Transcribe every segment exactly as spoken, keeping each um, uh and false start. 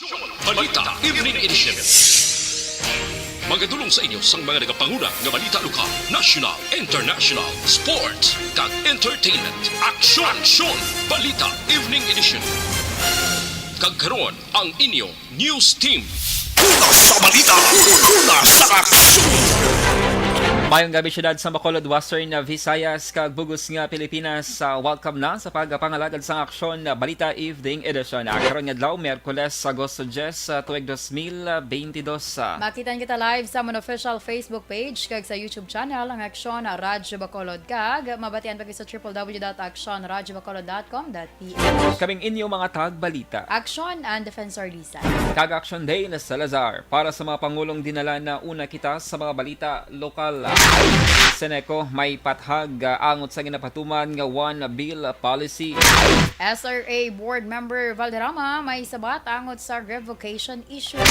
Balita Evening Edition. Magadulong sa inyo sang mga nagapanguna nga balita lokal, national, international, sports, kag entertainment. Aksyon! Aksyon! Balita Evening Edition. Kag karon, ang inyo news team. Una sa balita, una sa aksyon. Mayong gabi, siyudad sa Bacolod, Western Visayas, kag bug-os nga Pilipinas. Ah, welcome na sa pagpangalagad sang Aksyon Balita Evening Edition. Ah, karon nga adlaw, Miyerkules, Agosto diyes, ah, tuig dos mil bentidós. Ah. Makitan kita live sa amon official Facebook page kag sa YouTube channel, ang Aksyon Radyo Bacolod, kag mabatian pa kita sa triple W dot aksyon radyo bacolod dot com dot P H. Kaming inyo mga tagbalita. Aksyon and Defensor Lisa. Kag Aksyon Dale Salazar. Para sa mga pangulong dinala, nauna kita sa mga balita lokal. Seneco may pathag, ah, angot sa ginapatuman nga One Bill Policy. S R A Board Member Valderrama may sabat angot sa revocation issue.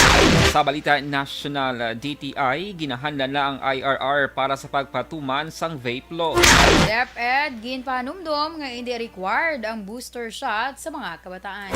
Sa balita national, ah, D T I, ginahanlan na ang I R R para sa pagpatuman sang vape law. DepEd ginpahanumdom nga hindi required ang booster shot sa mga kabataan.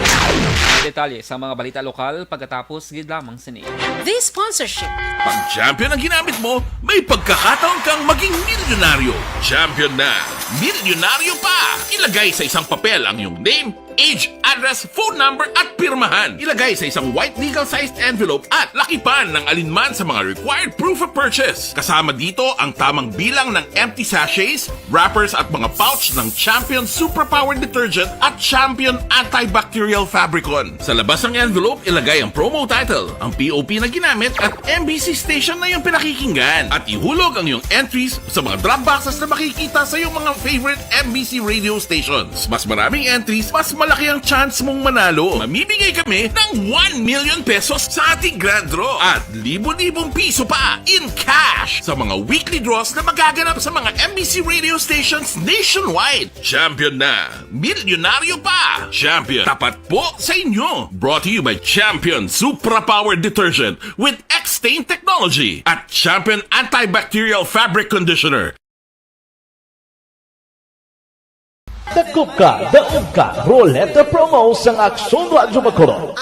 Detalye sa mga balita lokal pagkatapos gid lamang sini. This sponsorship. Pag Champion ang ginamit mo, may pagkakataon kang maging milyonaryo. Champion na, milyonaryo pa! Ilagay sa isang papel ang iyong name, age, address, phone number, at pirmahan. Ilagay sa isang white legal-sized envelope at lakipan ng alinman sa mga required proof of purchase. Kasama dito ang tamang bilang ng empty sachets, wrappers, at mga pouch ng Champion Superpower Detergent at Champion Antibacterial Fabricon. Sa labas ng envelope, ilagay ang promo title, ang P O P na ginamit, at M B C station na iyong pinakikinggan. At ihulog ang iyong entries sa mga drop boxes na makikita sa iyong mga favorite M B C radio stations. Mas maraming entries, mas malaki ang chance mong manalo. Mamimigay kami ng one million pesos sa ating grand draw at libo-libong piso pa in cash sa mga weekly draws na magaganap sa mga M B C radio stations nationwide. Champion na! Milyonaryo pa! Champion, tapat po sa inyo! Brought to you by Champion Supra Power Detergent with X-Stain Technology at Champion Antibacterial Fabric Conditioner. Dakop ka, daog ka, Roleta Promo sang Aksyon Radyo Bacolod.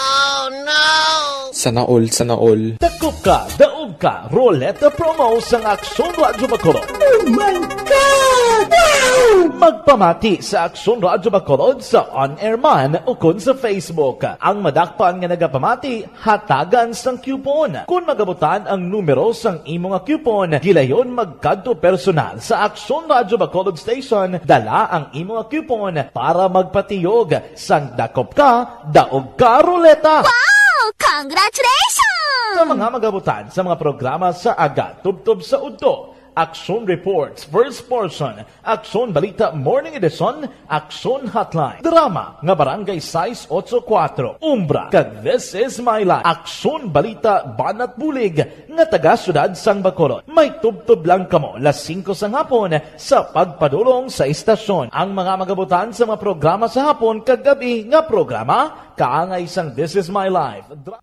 Sana all, sana all. Dakop ka, daog ka, Roleta Promo sang Aksyon Radyo Bacolod. Oh my God! Wow! Magpamati sa Aksyon Radyo Bacolod sa on-air man ukon sa Facebook. Ang madakpan nga nagapamati, hatagan sang coupon. Kon magabutan ang numero sang imo nga coupon, gilayon magkadto personal sa Aksyon Radyo Bacolod Station, dala ang imo nga coupon para magpatiyog sang dakop ka, daog ka, Roleta. Wow! Congratulations! Sa mga magabutan sa mga programa sa aga tubtob sa udto, Aksyon Reports, First Portion, Aksyon Balita Morning Edition, Aksyon Hotline, drama nga Barangay sais otso kuwatro, Umbra, kag This Is My Life, Aksyon Balita Banat Bulig nga taga Siyudad sang Bacolod. May tubtob lang kamo las singko sang hapon sa pagpadulong sa istasyon. Ang mga magabutan sa mga programa sa hapon kag gab-i nga programa, kaangay sang This Is My Life, dra-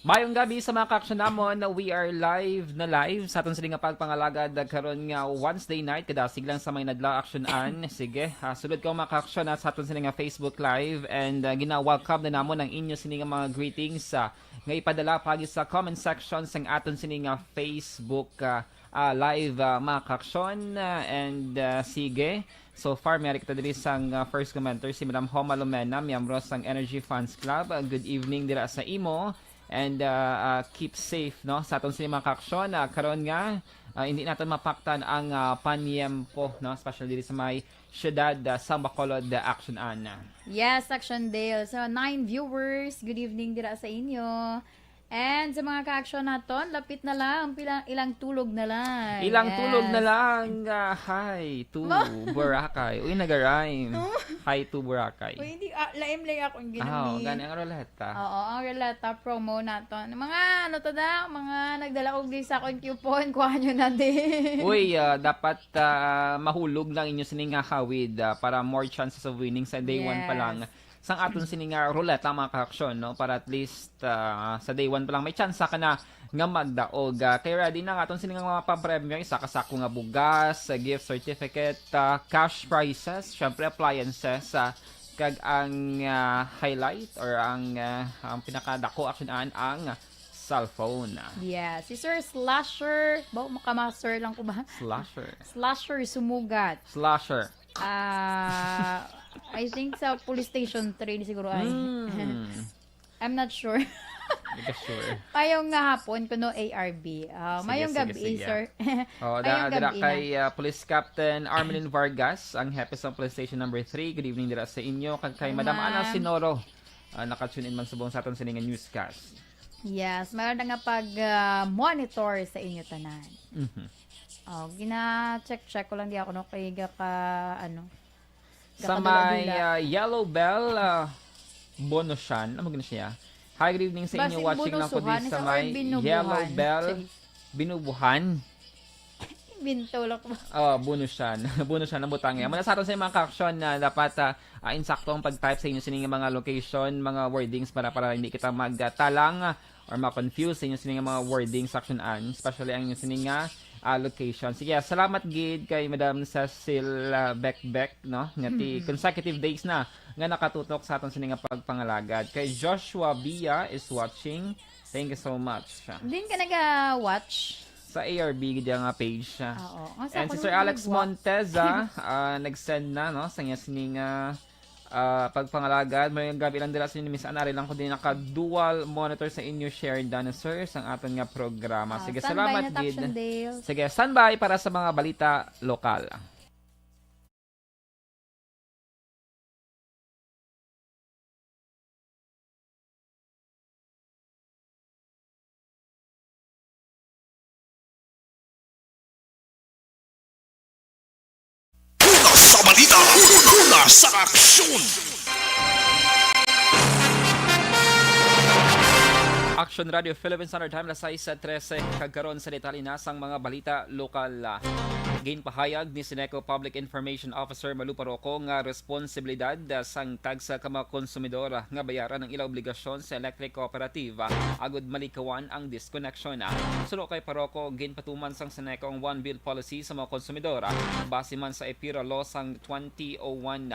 Mayong gabi sa mga kaaksyon namon. We are live na live sa aton sini nga pagpangalagad karon nga Wednesday night. Kadasig lang sa may nadla aksyonan. Sige, ah, sulod ka mga kaaksyon, ah, sa aton sini nga Facebook Live, and, ah, gina-welcome na namon ang inyo sini nga mga greetings, ah, nga ipadala pagi sa comment section sang aton sini nga Facebook, ah, ah, Live, ah, mga kaaksyon. Ah, and, ah, sige, so far may kita diri sang, ah, first commenter, si Madam Homa Lumena, miyembro sang Energy Fans Club. Ah, good evening dira sa imo. And, ah, ah, keep safe, no? Sa aton sini mga kaaksyon, ah, karon nga, ah, hindi naton mapaktan ang, ah, panyempo, no? Especially diri sa may siyudad, ah, sa Bacolod, ah, aksyonan. Yes, Aksyon Dale. So, nine viewers, good evening dira sa inyo. And sa mga kaaksyon naton, lapit na lang, pila, ilang tulog na lang. Ilang tulog na lang, ah, hi to Boracay. Uy, nag-rhyme. Oh. Hi to Boracay. Uy, hindi, ah, laim lang ako ang ginamit. Ah, oo, gani ang Roleta. Oo, ang Roleta promo naton. Mga, ano to daw? Mga nagdala og di sa akong coupon, kuha nyo na din. Uy, ah, dapat, ah, mahulog lang inyo sining hawid, ah, para more chances of winning sa day one pa lang. Yes. Sang aton sini nga Roleta, mga kaaksyon, no? Para at least, ah, sa day one pa lang, may chance ka na nga magdaog. Ah, kay ready na ang aton sini nga mga papremyo, isa ka sako nga bugas, ah, gift certificate, ah, cash prizes, syempre appliances, ah, Kag ang, ah, highlight or ang, ah, ang pinakadako action an ang cellphone. Yeah, si Sir Slasher, ba, makamaster lang ko ba? Slasher. Slasher, sumugat. Slasher. Ah, I think sa police station three ni siguro ay. Hmm. I'm not sure. Di ka sure. Mayong nga hapon kuno, A R B. Ah, Sige, mayong sige, gabi, sige. Sir. Oh, Mayong da, dira gabi na. kay, ah, Police Captain Armelin Vargas, ang hepe sa Police Station Number Three. Good evening dira sa inyo. Kag kay Madam Ana Ma'am. Sinoro, ah, naka-tune in man subong sa aton sini nga newscast. Yes, mayroon na nga pag, ah, monitor sa inyo tanan. Mhm. Oh, gina-check-check ko lang di ako, no, kay ga ka, ano, Sa gakadula-dula. may, ah, Yellow Bell, ah, Bonosan. Amo gani siya. Hi, good evening sa inyo. Basing Watching lang ko di Bonosuhan, sa isa or may Binubuhan? Yellow Bell, Sorry. Binubuhan. Binto lang ko. Oh, Bonosan. Bonosan ang butang niya. Muna sa aton sa mga ka-action na dapat, ah, ah, insakto ang pag-type sa inyo sining mga location, mga wordings para, para hindi kita magtalang or ma-confuse sa inyo sining mga wordings, action an, especially ang inyo sining nga, ah, location. Sige, salamat gid kay Madam Cecil, ah, Bekbek, no? Nga ti Mm-mm. consecutive days na nga nakatutok sa aton sini nga pagpangalagad. Kay Joshua Bia is watching. Thank you so much. Din ka naga-watch? Sa A R B gid nga page siya. Oo. Ang sa And si kuno Sir Alex nag-watch. Monteza, ah, nag-send na, no, sa iya sini nga, ah, pagpangalagad. May gabi lang dira sa inyo, Miss Anari lang ko din naka-dual monitor sa inyo share dana, sir, sang aton nga programa. Ah, Sige, standby salamat na, gid. Action Dale. Sige, standby para sa mga balita lokal. Una sa balita, una sa aksyon. Action Radio Philippine Standard Time, alas sais trese, kag karon sa detalye na sang mga balita lokal. Ginpahayag ni Seneco Public Information Officer Malu Paroco nga responsibilidad, ah, sang tagsa ka mga konsumidor, ah, nga bayaran ang ila obligasyon sa electric cooperative, ah, agud malikawan ang disconnection. Suno kay Paroco, ginpatuman sang Seneco ang one bill policy sa mga konsumidor, ah, base man sa EPIRA law sang twenty oh one.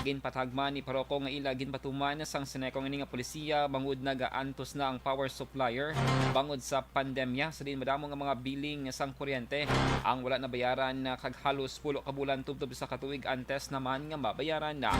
Ginpatagman ni Paroco nga ila ginpatuman sang Seneco ang ini nga polisiya bangod nagaantos na ang power supplier bangod sa pandemya, sa diin madamo nga mga billing sang kuryente ang wala nabayaran, ah, kag halos pulo ka bulan tubtob sa katuig antes naman nga mabayaran na.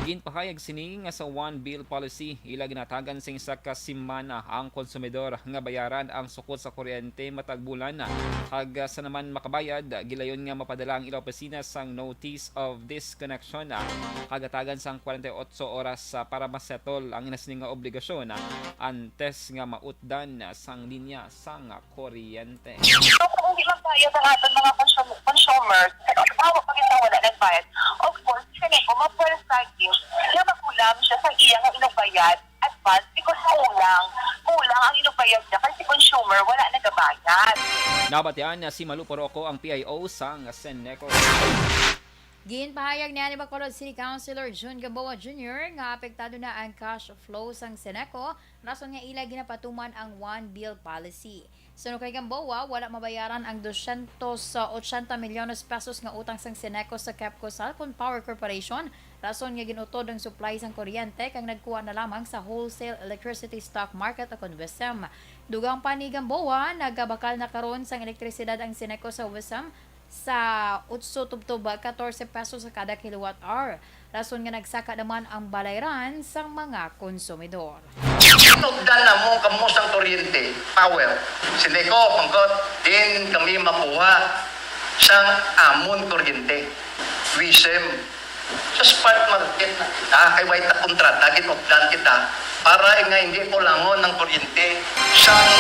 Ginpahayag sini nga sa one bill policy, ila ginatagan sing isa ka semana ang konsumidor nga bayaran ang sukod sa kuryente matag bulan, kag, ah, sa naman makabayad, gilayon nga mapadala ang ila opisina sang notice of disconnection, ah, kag hatagan sang kwarenta y ocho oras, ah, para masettle ang ina sini nga obligasyon, ah, antes nga mautdan, ah, sang linya sang, ah, kuryente. So, kung hindi magbayad ang aton mga consum-, consumers, halimbawa, pag ito wala nagbayad, of course, si Seneco, mapuwersa gyud nga magkulang siya sa iya nga inugbayad advance because kulang, kulang ang inugbayad niya kay si consumer wala nagabayad. Nabatian na si Malu Poroco, ang P I O sang Seneco. Ginpahayag ni ani Bacolod City Councilor Jun Gamboa Junior nga apektado na ang cash flow sang Seneco, rason nga ila ginapatuman ang one bill policy. Suno kay Gamboa, wala mabayaran ang dosyentos ochenta milyones pesos nga utang sang Seneco sa Kepco Salcon Power Corporation, rason nga gin-utod ang supply sang kuryente kag nagkuha na lamang sa wholesale electricity stock market o kon WESM. Dugang pa ni Gamboa, nagabakal na karon sang elektrisidad ang Seneco sa WESM sa otso tubtob katorse pesos sa kada kilowatt hour, rason nga nagsaka naman ang balayran sang mga konsumidor. Tinugdan namo kamo sang kuryente, power. Seneco, pangkot, din kami makuha sang amon kuryente. WESM, sa spot market na kita, kay way ta kontrata, ginutdan kita para nga hindi kulangon ang kuryente. Sang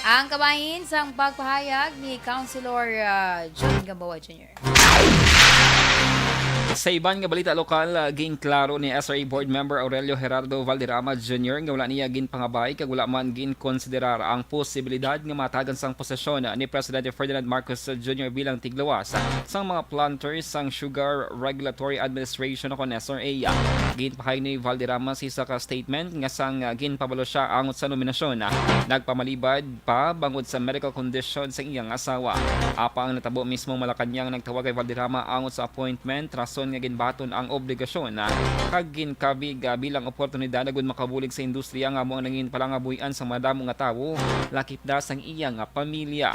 Ang kabahin sang pagpahayag ni Councilor, ah, Jun Gamboa Junior. Sa iban nga balita lokal, ah, ginklaro ni S R A Board Member Aurelio Gerardo Valderrama Junior nga wala niya ginpangabay kag wala man ginkonsiderar ang posibilidad nga matagan sang posisyon ni Presidente Ferdinand Marcos Junior bilang tigluwas sang mga planters sang Sugar Regulatory Administration o kon S R A. Ginpahayag ni Valderrama sa isa ka statement nga sang, ah, ginpabalo siya angot sa nominasyon, ah, nagpamalibad pa bangod sa medical condition sa iyang asawa. Apang natabo mismo Malacañang nagtawag kay Valderrama angot sa appointment, rason nga ginbaton ang obligasyon, ah, kag ginkabig, ah, bilang oportunidad agud makabulig sa industriya nga amo ang nangin palangabuy-an sa madamo nga tawo, lakip na sang iya nga pamilya.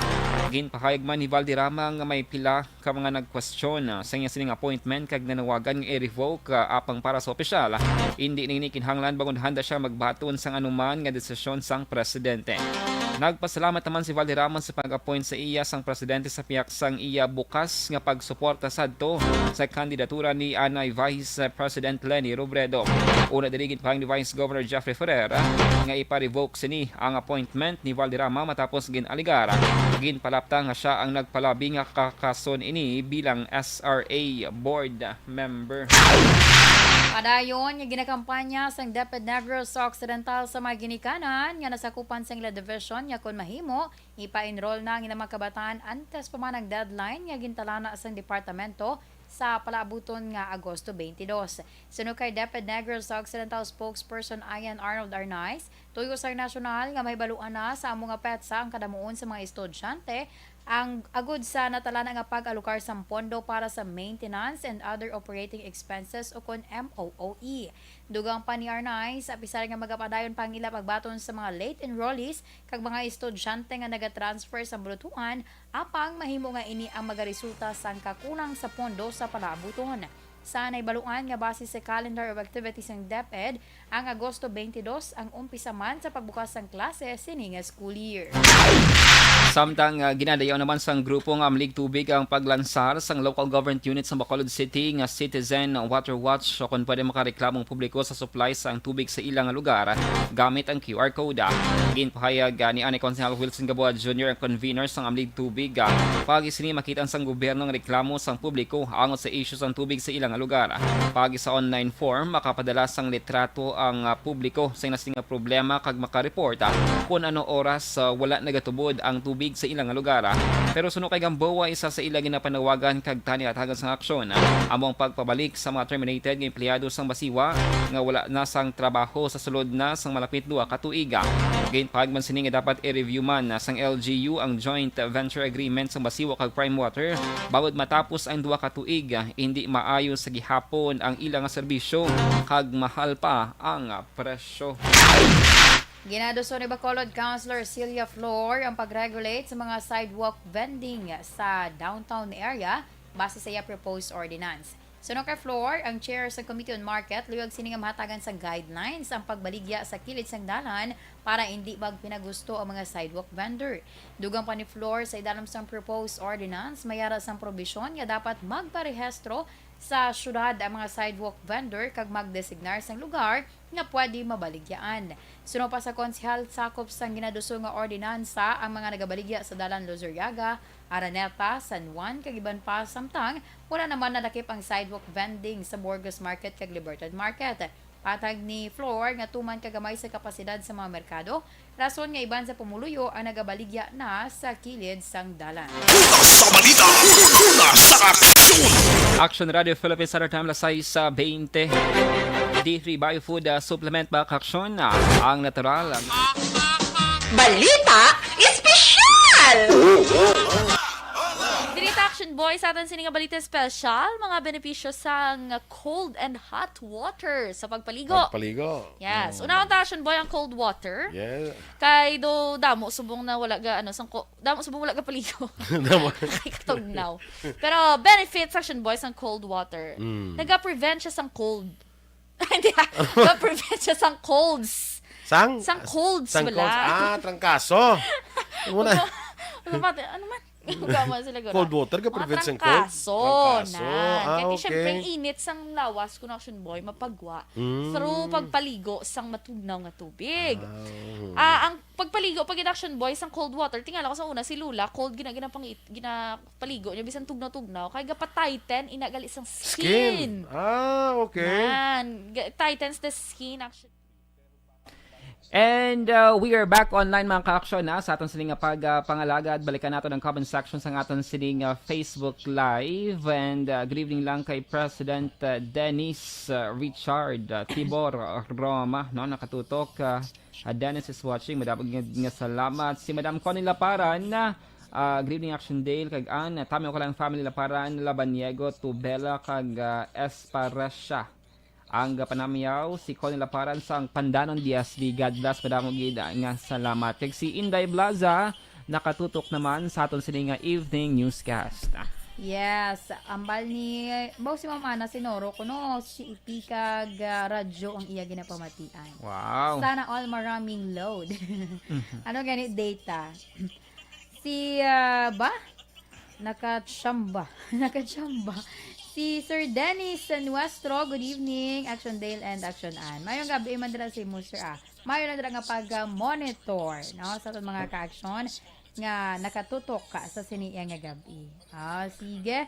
Ginpahayag man ni Valderrama nga may pila ka mga nagkwestiyon, ah, sa iya sining appointment kag nanawagan nga i-revoke, ah, apang para sa opisyal, ah, indi na ini kinahanglan bangod handa siya magbaton sang anuman nga desisyon sang presidente. Nagpasalamat naman si Valderrama sa pag-appoint sa iya sang presidente sa pihak sang iya bukas nga pagsuporta sadto sa kandidatura ni anay Vice President Leni Robredo. Una diri, ginpahayag ni Vice Governor Jeffrey Ferrer nga ipa-revoke sini ang appointment ni Valderrama matapos gin-alegar ginpalapta nga siya ang nagpalabi nga kakason ini bilang S R A board member. Padayon nga ginakampanya sang DepEd Negros Occidental sa mga ginikanan nga nasakupan sang ila division nga kon mahimo, ipa-enroll na ang ilang mga kabataan antes pa man ang deadline nga gintalana sang departamento sa palaabuton nga Agosto twenty-two. Suno kay DepEd Negros Occidental spokesperson Ian Arnold Arnaiz, tuyo sang nasyonal nga mahibaluan na sa amo nga petsa ang kadamuon sa mga estudyante ang agud sa natalana nga pag-alokar sang pondo para sa maintenance and other operating expenses, o kon M O O E. Dugang pa ni Arnaiz, apisar nga magapadayon pa ang ila pagbaton sa mga late enrollees kag mga estudyante nga nagatransfer sa bulutuan, apang mahimo nga ini ang magaresulta sang kakulang sa pondo sa palaabuton. Sa nahibaluan nga base sa calendar of activities sang DepEd, ang Agosto twenty-two ang umpisa man sa pagbukas sang klase sini nga school year. Samtang, ah, ginadayaw naman sang grupo nga Amlig Tubig ang paglansar sang local government unit sa Bacolod City nga Citizen Water Watch, o kon pwede makareklamo ang publiko sa supply sang tubig sa ila nga lugar gamit ang Q R code. Ginpahayag, ah, ni anay Konsehal Wilson Gaboa Junior, ang convener sang Amlig Tubig, ah, paagi sini makit-an sang gobyerno ang reklamo sang publiko angot sa isyu sang tubig sa ila nga lugar. Paagi sa online form, makapadala sang litrato ang, ah, publiko sa ina sini nga problema kag makareport, ah, kon ano oras, ah, wala nagatubod ang tubig sa ila nga lugar. Pero suno kay Gamboa, isa sa ila ginapanawagan kag tani hatagan sang aksyon, ah, amo ang pagpabalik sa mga terminated nga empleyado sang Basiwa nga wala na sang trabaho sa sulod na sang malapit duha ka tuig. Ginpahayag man sini nga dapat i-review man sang L G U ang joint venture agreement sang Basiwa kag Prime Water bangod matapos ang duha ka tuig, hindi maayo sa gihapon ang ila nga serbisyo kag mahal pa ang presyo. Ginaduso ni Bacolod Councilor Celia Flor ang pag-regulate sa mga sidewalk vending sa downtown area base sa iya proposed ordinance. Suno kay Flor, ang chair sa Committee on Market, luyag sini nga mahatagan sang guidelines ang pagbaligya sa kilid sang dalan para indi magpinagusto ang mga sidewalk vendor. Dugang pa ni Flor, sa idalom sang proposed ordinance, may ara sang probisyon nga dapat magparehistro sa syudad ang mga sidewalk vendor kag magdesignar sang lugar nga pwede mabaligyaan. Suno pa sa konsehal, sakop sang ginaduso nga ordinansa ang mga nagabaligya sa Dalan Luzuriaga, Araneta, San Juan, kag iban pa, samtang wala naman nadakip ang sidewalk vending sa Burgos Market kag Libertad Market. Patag ni Flor nga tuman ka gamay sa kapasidad sa mga merkado, rason nga iban sa pumuluyo ang nagabaligya na sa kilid sang dalan. Una sa balita, una sa aksyon. Action Radio Philippines Standard Time, alas sais, ah, twenty. D three Bio Food, ah, Supplement ba, kaaksyon, ah, ang natural. Balita Espesyal! Diri ta, Action Boy, sa aton sini nga balita espesyal, mga benepisyo sang cold and hot water sa pagpaligo. Pagpaligo. Yes. Mm. Unahon ta, Action Boy, ang cold water. Yeah. Kay do damo subong na wala ga, ano, sang ko-, damo subong wala ga paligo. Damo. Kay katugnaw. Pero benefits, Action Boy, sang cold water. Mm. Naga-prevent siya sang cold. Hindi, ah. Naga-prevent siya sang colds. Sang? Sang colds, sang bala. Colds. Ah, trangkaso. Ano na? Ano man? Ano man? Huwag mo sila gura. Cold water ka, mga prevent sang cold? Trangkaso. Trangkaso. Ah, kaya okay. Siyempre, init sang lawas, kun, Action Boy, mapagwa. Mm. Through pagpaligo sang matugnaw nga tubig. Ah, oo. Ah, ang pagpaligo, pag Action Boy, sang cold water, tingala ko sa una, si Lola, cold, gina-, ginapangit-, ginapaligo niya, bisan tugnaw-tugnaw, kay gapa-tighten, ina gali sang skin. Skin. Ah, okay. Nan, ga-, tightens the skin, actually. And, uh, we are back online, mga ka-action, ha, sa aton sini nga pag, uh, pangalagad. Balikan nato ang comment section sa aton sini nga Facebook Live. And, uh, good evening lang kay President, uh, Dennis, uh, Richard, uh, Tibor, uh, Roma, no, nakatutok, uh, uh, Dennis is watching. Madamo nga, nga salamat. Si Madam Connie Laparan, uh, Ah, good evening, Action Dale, kag Ann. Tami ko lang family Laparan, Labaniego, Tubela, kag, ah, Esparacia. Ang panamyaw, si Connie Laparan sang Pandanon, D S B. God bless, madamo gid nga salamat. Kag si Inday Blaza, nakatutok naman sa aton sini nga evening newscast. Yes, ambal ni, baw si Ma'am Ana Sinoro, kuno si Ipi kag, ah, radyo ang iya ginapamatian. Wow. Sana all maraming load. Mhm. Ano gani data? Si, ah, ba? Nakachamba. Nakachamba. Si Sir Dennis Nuestro, good evening, Action Dale and Action Ann. Mayong gabi man dira sa imo, sir, ah. Mayo lang dira nga pag-monitor, no, sa aton mga ka-action nga nakatutok ka sa sini nga gabi. Ah, sige.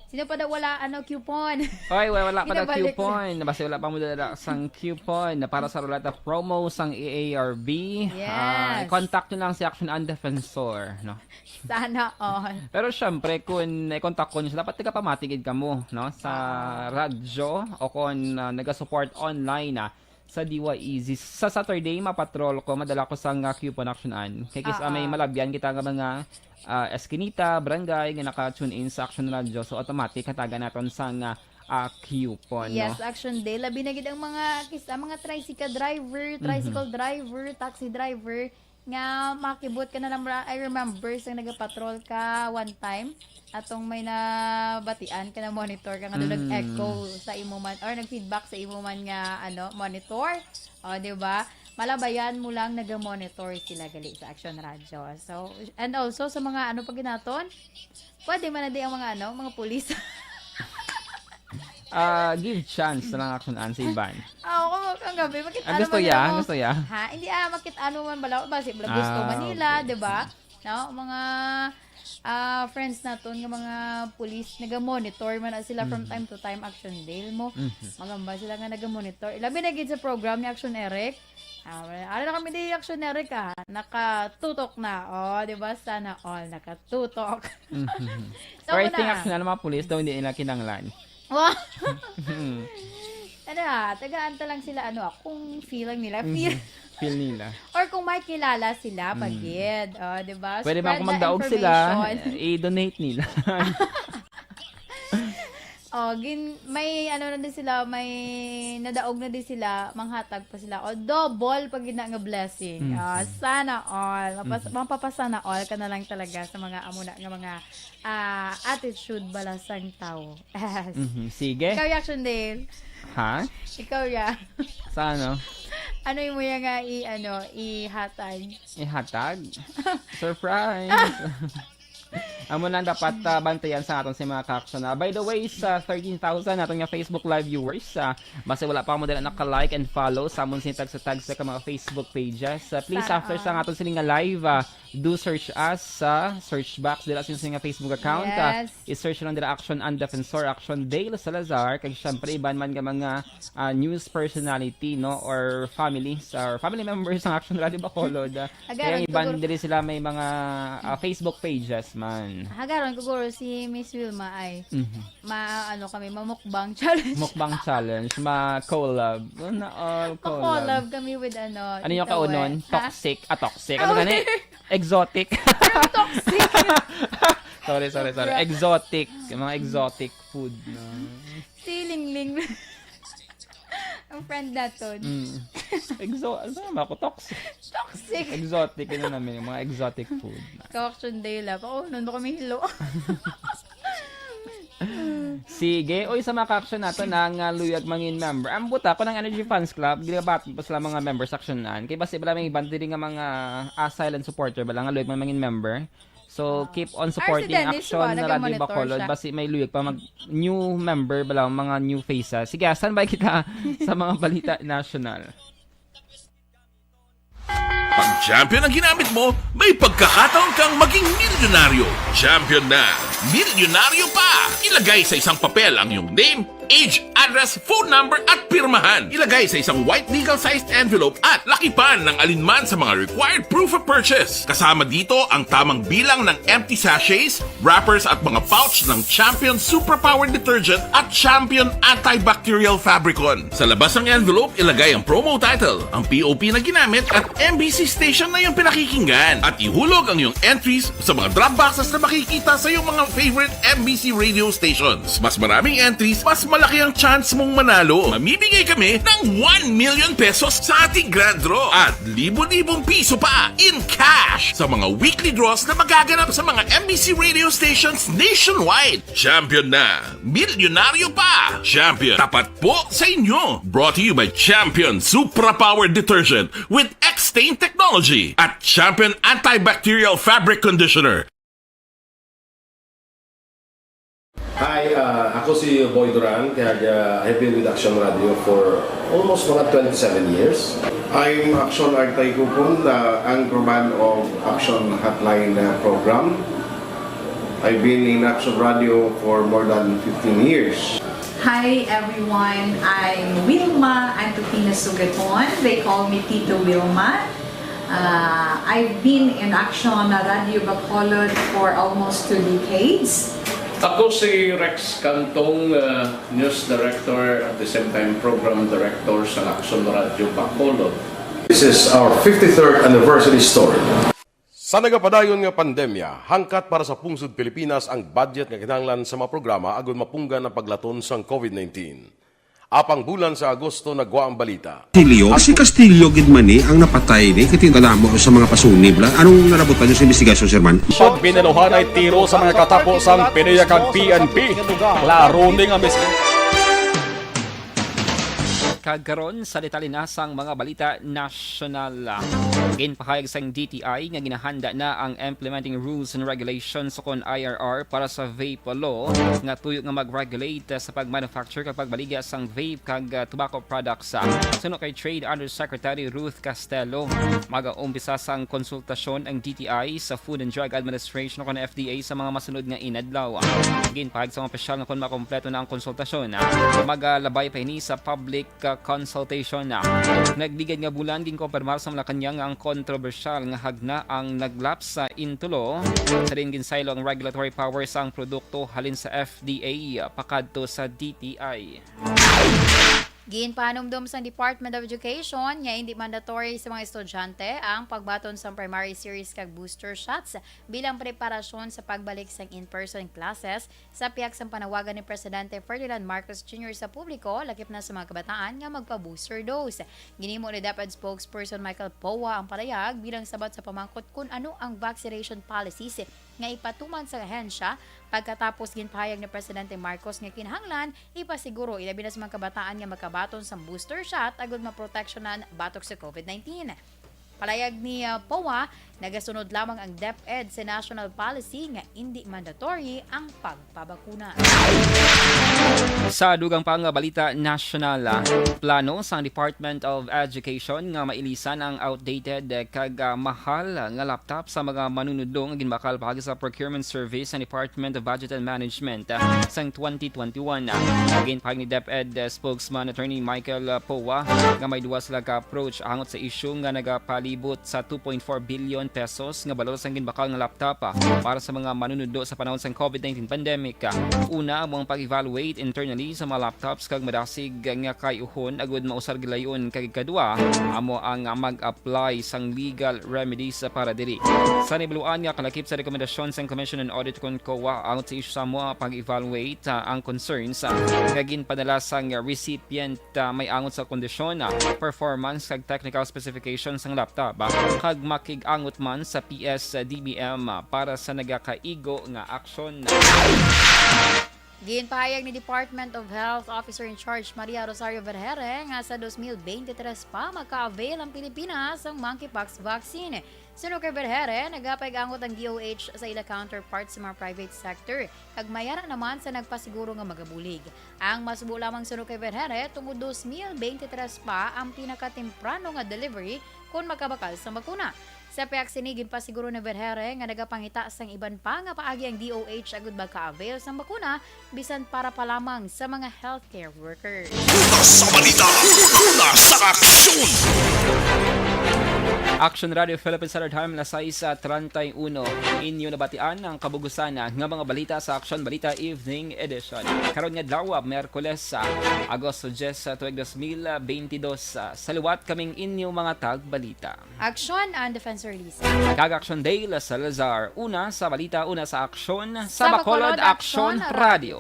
Sino pa daw wala, ano, coupon? Oy, wa-, wala pa daw Pinabalik na. Coupon. Basta wala pa mo dala sang coupon na para sa ruleta promo sang A A R B. Ah, Yes. I-contact nyo lang si Action Ann Defensor, no? Sana all. Pero syempre, kung i-contact ko nyo sila, dapat tagapamati gid kamo, no? Sa Ah. radyo o kung, ah, nagasupport online, ah, sa D Y E Z. Sa Saturday, mapatrol ko, madala ko sang coupon, Action Ann. Kay kis-, ah, may Ah. malabyan kita nga mga, ah, eskinita, barangay nga naka-tune in sa Action Radio. So, automatic, hatagan naton sang, ah, coupon, no? Yes, Action Dale. Labi na gid ang mga, kis-, ang mga tricycle driver, Mhm. tricycle driver, taxi driver, nga makibot ka na lang. Ra-, I remember sa nagapatrol ka one time, atong may nabatian ka na monitor ka nga doon Mm. nag-echo sa imo man or nag-feedback sa imo man nga, ano, monitor. O, di ba? Malabayan mo lang, naga-monitor sila gali sa Action Radio. So, and also sa mga, ano pa ginaton, pwede man na di ang mga, ano, mga pulis. Ah, give chance na lang, Action Ann, sa iban. Ah, oo, ang gabi, makit-, Ah, ano gusto man ya? nila mo. Gusto ya? Ha? Hindi, ah, makit-, ano man bala, basi bala gusto Ah, man nila, okay. di ba? No? Mga, ah, friends naton nga mga pulis, naga-monitor man na sila from Mhm. time to time, Action Dale mo. Mhm. Magamba sila nga naga-monitor. Labi na gid sa program ni Action Eric. Ah, wala. Ano na kami di Action Eric, ah? Nakatutok na. Oh, di ba? Sana all nakatutok. Mhm. So, Or I think muna. Action Ann, mga pulis daw, hindi nila kinanglan. Wow. Hmm. Ano, ah, tagaan ta lang sila, ano, ah, kung feel lang nila, feel. Mhm. Feel nila. Or kung may kilala sila, Mm. pagid. Oh, di ba? Pwede ba Spread kung na magdaog sila, information. I-donate nila. Oh, gin-, may ano na din sila, may nadaog na din sila, manghatag pa sila. O, double pag gina nga blessing. Mhm. Ah, sana all. Mapas-, Mhm. mapapasana all ka na lang talaga sa mga amo na nga mga ah, attitude bala sang tawo. Mhm. Sige. Ikaw, Action Dale. Ha? Ikaw, ya. Sa ano? Ano yung muya nga i-, ano, ihatag? Ihatag? Surprise! Amo na ang dapat, ah, bantayan sa aton sa mga ka-action. Ah, by the way, sa thirteen thousand naton nga Facebook Live viewers, ah, basta wala pa mo dala naka-like and follow sa amon sini tagsa-tagsa ka mga Facebook pages, ah, please, Sana after sa all. Aton sini nga live, ah, do search us sa search box dira sa inyo nga Facebook account. Ah, Yes. I-search lang dira Action Ann Defensor, Action Dale Salazar, kag syempre iban man nga mga, ah, news personality, no, or families or family members sang Action Radio Bacolod. Ah, Agaran, kaya ang iban siguro diri sila may mga, ah, Facebook pages man. Hagaron ko guro si Miss Wilma ay Mhm. ma-, ano kami, mamukbang challenge. Mukbang challenge, ma-collab. Na all collab. Ma-collab kami with ano, Ano yung Tita kaunon? Wet. Ha? Toxic. Ah, toxic. Ano Oh, gani? Exotic. Pero toxic. Sorry, sorry, sorry. Sobra. Exotic. Yung mga exotic food, no? Si Lingling. Ang friend naton. Mm. Exo-, ano naman ako? Toxic. Toxic. Exotic. Ano namin? Yung mga exotic food. Ka-action day lang. Paunon ba kami hilo? Sige. Uy, sa mga ka-action naton na nga luyag mangin member. Ang buta ko ng Energy Fans Club, ginabat pa sila mga members actionan. Kay basi bala may iban diri nga mga, ah, silent supporter bala nga luyag man mangin member. So, Ah. keep on Ah, si supporting Dennis, Action wa, na Radyo nag-monitor Bacolod. siya. Basi may luyag pa mag new member bala, mga new faces. Sige, ah, standby kita sa mga balita national. Pag champion ang ginamit mo, may pagkakataon kang maging milyonaryo. Champion na, milyonaryo pa! Ilagay sa isang papel ang iyong name, age, address, phone number, at pirmahan. Ilagay sa isang white legal-sized envelope at lakipan ng alinman sa mga required proof of purchase. Kasama dito ang tamang bilang ng empty sachets, wrappers, at mga pouch ng Champion Suprapower Detergent at Champion Antibacterial Fabricon. Sa labas ng envelope, ilagay ang promo title, ang P O P na ginamit, at M B C station na iyong pinakikinggan. At ihulog ang iyong entries sa mga drop boxes na makikita sa iyong mga favorite M B C radio stations. Mas maraming entries, mas malaki ang chance mong manalo. Mamimigay kami ng one million pesos sa ating grand draw at libo-libong piso pa in cash sa mga weekly draws na magaganap sa mga M B C radio stations nationwide. Champion na! Milyonaryo pa! Champion, tapat po sa inyo! Brought to you by Champion Supra Power Detergent with X-Stain Technology at Champion Antibacterial Fabric Conditioner. Hi, ah, ako si Boy Duran, kag ah, I've been with Action Radio for almost mga twenty-seven years. I'm Action Artay Kupon, the anchorman of Action Hotline uh, program. I've been in Action Radio for more than fifteen years. Hi everyone, I'm Wilma Antupina Sugaton. They call me Tito Wilma. Uh, I've been in Action Radio Bacolod for almost two decades. Ako si Rex Cantong, uh, News Director at the same time Program Director sa Action Radio Bacolod. This is our fifty-third anniversary story. Sa nagapadayon nga pandemya, hangkat para sa pungsod Pilipinas ang budget nga kinahanglan sa mga programa agud mapunggan ang paglaton sang COVID nineteen. Apang bulan sa Agosto nagwa ang balita. Castillo, si Castillo gid man ni ang napatay ni, kay tingala mo sa mga pasunib la. Anong nalabutan niyo sa investigasyon, Sir Man? Pag binaluhanay tiro sa mga katapo sang PDEA kag P N P, klaro ni nga mis- Kag karon sa detalye na sang mga balita nasyonal. Ginpahayag sang D T I nga ginahanda na ang implementing rules and regulations, ukon I R R, para sa vape law nga tuyo nga mag-regulate sa pagmanufacture kag pagbaligya sang vape kag, ah, tobacco products. Suno kay Trade Undersecretary Ruth Castelo, magaumpisa sang konsultasyon ang D T I sa Food and Drug Administration, ukon F D A, sa mga masunod nga inadlaw. Ginpahayag sang opisyal nga kon makompleto na ang konsultasyon, magalabay pa ini sa public, ah, consultation. Nagligad nga bulan, ginkumpirmar sa Malacañang nga ang kontrobersyal nga hagna ang naglaps sa intulo sa diin ginsaylo ang regulatory power sang produkto halin sa F D A pakadto sa D T I. Ginpahanumdom sang Department of Education nga indi mandatory sa mga estudyante ang pagbaton sang primary series kag booster shots bilang preparasyon sa pagbalik sang in-person classes sa pihak sang panawagan ni Presidente Ferdinand Marcos Junior sa publiko, lakip na sa mga kabataan nga magpa-booster dose. Ginhimo ni DepEd spokesperson Michael Poa ang palayag bilang sabat sa pamangkot kun ano ang vaccination policies nga ipatuman sa ahensya. Pagkatapos, ginpahayag ni Presidente Marcos nga kinahanglan ipasiguro, ilabi na sa mga kabataan nga makabaton sang booster shot agud maproteksyonan batok sa COVID nineteen. Palayag ni, ah, Poa, nagasunod lamang ang DepEd sa national policy nga indi mandatory ang pagpabakuna. Sa dugang pa nga balita nasyonal, ah, plano sang Department of Education nga mailisan ang outdated, eh, kag, ah, mahal nga laptop sa mga manunudlo nga ginbakal paagi sa procurement service sang Department of Budget and Management, ah, sang twenty twenty-one. Ah, ginpahayag ni DepEd, ah, spokesman Attorney Michael, ah, Poa nga may duha sila ka approach angot sa issue nga nagapalibot sa two point four billion pesos nga balor sang ginbakal nga laptop, ah, para sa mga manunudlo sa panahon sang COVID nineteen pandemic. Ah, una, amo ang pag-evaluate internally sa mga laptops kag madasig nga kay-uhon agud mausar gilayon, kag ikadua, amo ang mag-apply sang legal remedies para diri. Sa nahibaluan nga kalakip sa rekomendasyon sang Commission on Audit kon COA angot sa issue sa amo ang pag-evaluate, ah, ang concerns, ah, nga ginpadala sang recipient, ah, may angot sa kondisyon, ah, performance kag technical specifications sang laptop, ah, kag makig-angot man sa P S D B M, ah, para sa nagakaigo nga aksyon. Ginpahayag ni Department of Health Officer in Charge Maria Rosario Vergere nga sa dos mil bente tres pa maka-avail ang Pilipinas sang monkeypox vaccine. Suno kay Vergere, nagapaigangot ang D O H sa ila counterparts sa mga private sector, kag may ara naman sa nagpasiguro nga magabulig. Ang masubo lamang, suno kay Vergere, tungod dos mil bente tres pa ang pinakatemprano nga delivery kon makabakal sa bakuna. Sa pihak sini, ginpasiguro ni Vergeire nga nagapangita sang iban pa nga paagi ang D O H agud maka-avail sang bakuna, bisan para pa lamang sa mga healthcare workers. Una sa balita, una sa aksyon. Action Radio Philippine Standard Time, las sais treinta y uno. Inyo nabatian ang kabugusan nga mga balita sa Action Balita Evening Edition. Karon nga adlaw, Miyerkules, Agosto diyes, tuig dos mil bentidós. Sa liwat, kaming inyo mga tagbalita. Action and Defense Release. Kag Action Dale Salazar. Una sa balita, una sa aksyon, Sa sa Bacolod Bacolod Action Action Radio.